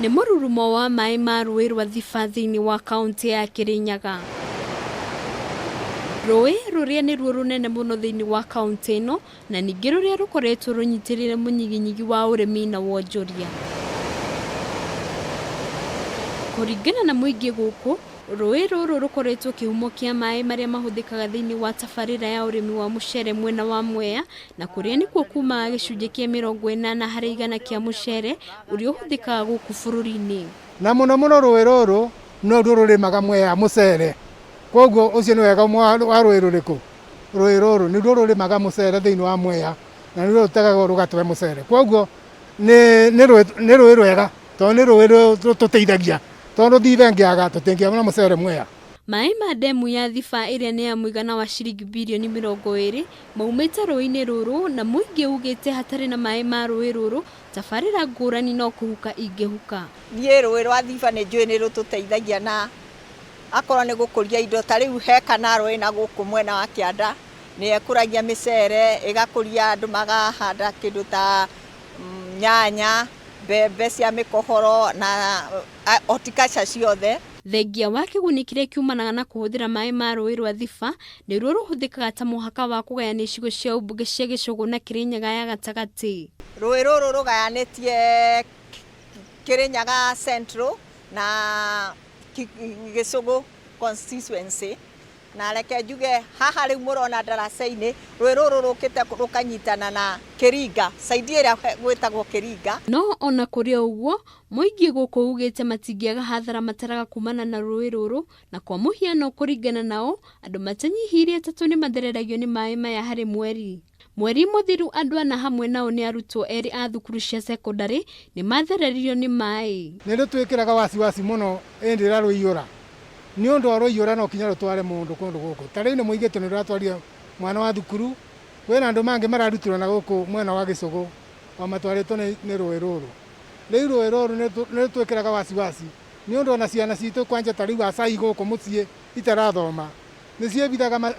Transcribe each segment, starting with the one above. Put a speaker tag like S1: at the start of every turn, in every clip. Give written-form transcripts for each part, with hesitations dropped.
S1: Nĩ mũrurumo wa maĩ ma rũĩ rwa Thiba thĩinĩ wa kaũntĩ ya Kĩrĩnyaga. Rũĩ rũrĩa nĩruo rũnene mũno thĩinĩ wa kaũntĩ ĩno na ningĩ rũrĩa rũkoretwo rũnyitĩrĩire mũnyiginyigi wa ũrĩmi na wonjoria. Kũringana na mũingĩ gũkũ, rũĩ rũrũ rũkoretwo kĩhumo kĩa maĩ marĩa mahũthĩkaga thĩinĩ wa tabarĩra ya ũrĩmi wa mũcere mwena wa Mwea na kũrĩa nĩkuo kumaga gĩcunjĩ kĩa 80% kĩa mũcere ũrĩa ũhũthĩkaga gũkũ bũrũri-inĩ.
S2: Na mũno mũno rũĩ rũrũ noruo rũrĩmaga Mwea mũcere, kwoguo ũcio nĩ wega wa rũĩ rũrĩkũ? Rũĩ rũrũ nĩruo rũrĩmaga mũcere thĩinĩ wa Mwea na nĩruo rũtegagwo rũgatũhe mũcere, kwoguo nĩ rũĩ rwega tondũ nĩ rũĩ rũtũteithagia tondũ Thiba ĩngĩaga tũtingĩona mũcere Mwea.
S1: Maĩ ma ndemu ya Thiba ĩrĩa nĩ ya mũigana wa ciringi birioni 20 maumĩte rũĩ-inĩ rũrũ na mũingĩ ugĩte hatarĩ na maĩ ma rũĩ rũrũ tabarĩra ngũrani no kũhuka ingĩhuka.
S3: Niĩ rũĩ rwa Thiba nĩ njũĩ nĩ rũtũteithagia na akorwo nĩ gũkũria indo ta rĩu he canal ĩna gũkũ mwena wa kĩanda nĩ ĩkũragia mĩcere, ĩgakũria andũ makahanda kĩndũ ta nyanya, mbembe cia mĩkohoro na horticulture ciothe.
S1: Thengia wa kĩguni kĩrĩa kiumanaga na kũhũthĩra maĩ ma rũĩ rwa Thiba nĩruo rũhũthĩkaga ta mũhaka wa kũgayania icigo cia ũmbunge cia Gĩcũgũ na Kĩrĩnyaga ya gatagatĩ.
S3: Rũĩ rũrũ rũgayanĩtie Kĩrĩnyaga Central na Gĩcũgũ constituency na reke njuge haha rĩu mũrona ndaraca-inĩ rũĩ rũrũ rũkĩte rũkanyitana na Kĩringa, side ĩrĩa gwĩtagwo Kĩringa.
S1: No ona kũrĩ o ũguo, mũingĩ gũkũ ugĩte matingĩaga hathara mataraga kumana na rũĩ rũrũ na kwa mũhiano kũringana nao andũ matanyihĩirie atatũ nĩ mathereragio nĩ maĩ maya harĩ mweri. Mweri mũthiru andũ ana hamwe nao nĩ arutwo erĩ a thukuru cia cekondarĩ nĩ mathereririo nĩ maĩ.
S2: Nĩ rũtwĩkĩraga wasiwasi mũno hĩndĩ ĩrĩa rũiyũra nĩ ũndũ wa rũiyũra no kinya rũtware mũndũ kũndũ gũkũ. Ta rĩu nĩ mũigĩte nĩ rũratwarire mwana wa thukuru, kwĩna andũ mangĩ mararutirwo na gũkũ mwena wa Gĩcũgũ o matwarĩtwo nĩ rũĩ rũrũ. Rĩu rũĩ rũrũ nĩ rũtwĩkĩraga wasiwasi nĩ ũndũ ona ciana citũ kwanja ta rĩu acai gũkũ mũciĩ itarathoma nĩ ciĩbithaga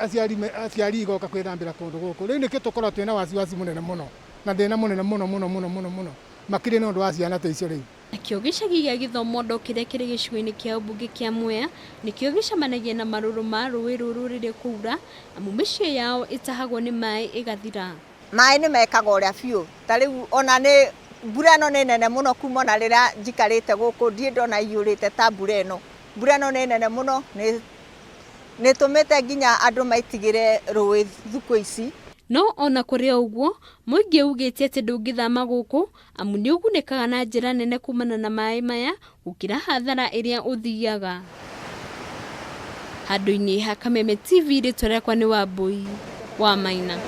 S2: aciari igoka kwĩthambĩra kũndũ gũkũ. Rĩu nĩkĩo tũkoragwo twĩna wasiwasi mũnene mũno na thĩna mũnene mũno mũno mũno mũno mũno makĩria nĩ ũndũ wa ciana ta icio rĩu.
S1: Nakĩo gĩcagi gĩa Gĩthomondo kĩrĩa kĩrĩ gĩcigo-inĩ kĩa ũmbunge kĩa Mwea nĩkĩo gĩcemanagia na marũrũ ma rũĩ rũrũ rĩrĩa kwaura amu mĩciĩ yao ĩtahagwo nĩ maĩ ĩgathira.
S3: Maĩ nĩ mekaga ũrĩa biũ ta rĩu ona nĩ mbura ĩno nĩ nene mũno kuma ona rĩrĩa njikarĩte gũkũ ndirĩ ndona iyũrĩte ta mbura ĩno. Mbura ĩno nĩ nene mũno nĩ ĩtũmĩte nginya andũ metigĩre rũĩ thikũ ici.
S1: No ona kũrĩ o ũguo, mũingĩ ugĩte atĩ ndũngĩthama gũkũ amu nĩ ũgunĩkaga na njĩra nene kumana na maĩ maya gũkĩra hathara ĩrĩa ũthiaga. Handũ-inĩ ha Kameme TV rĩtwa rĩakwa nĩ Wambui wa Maina.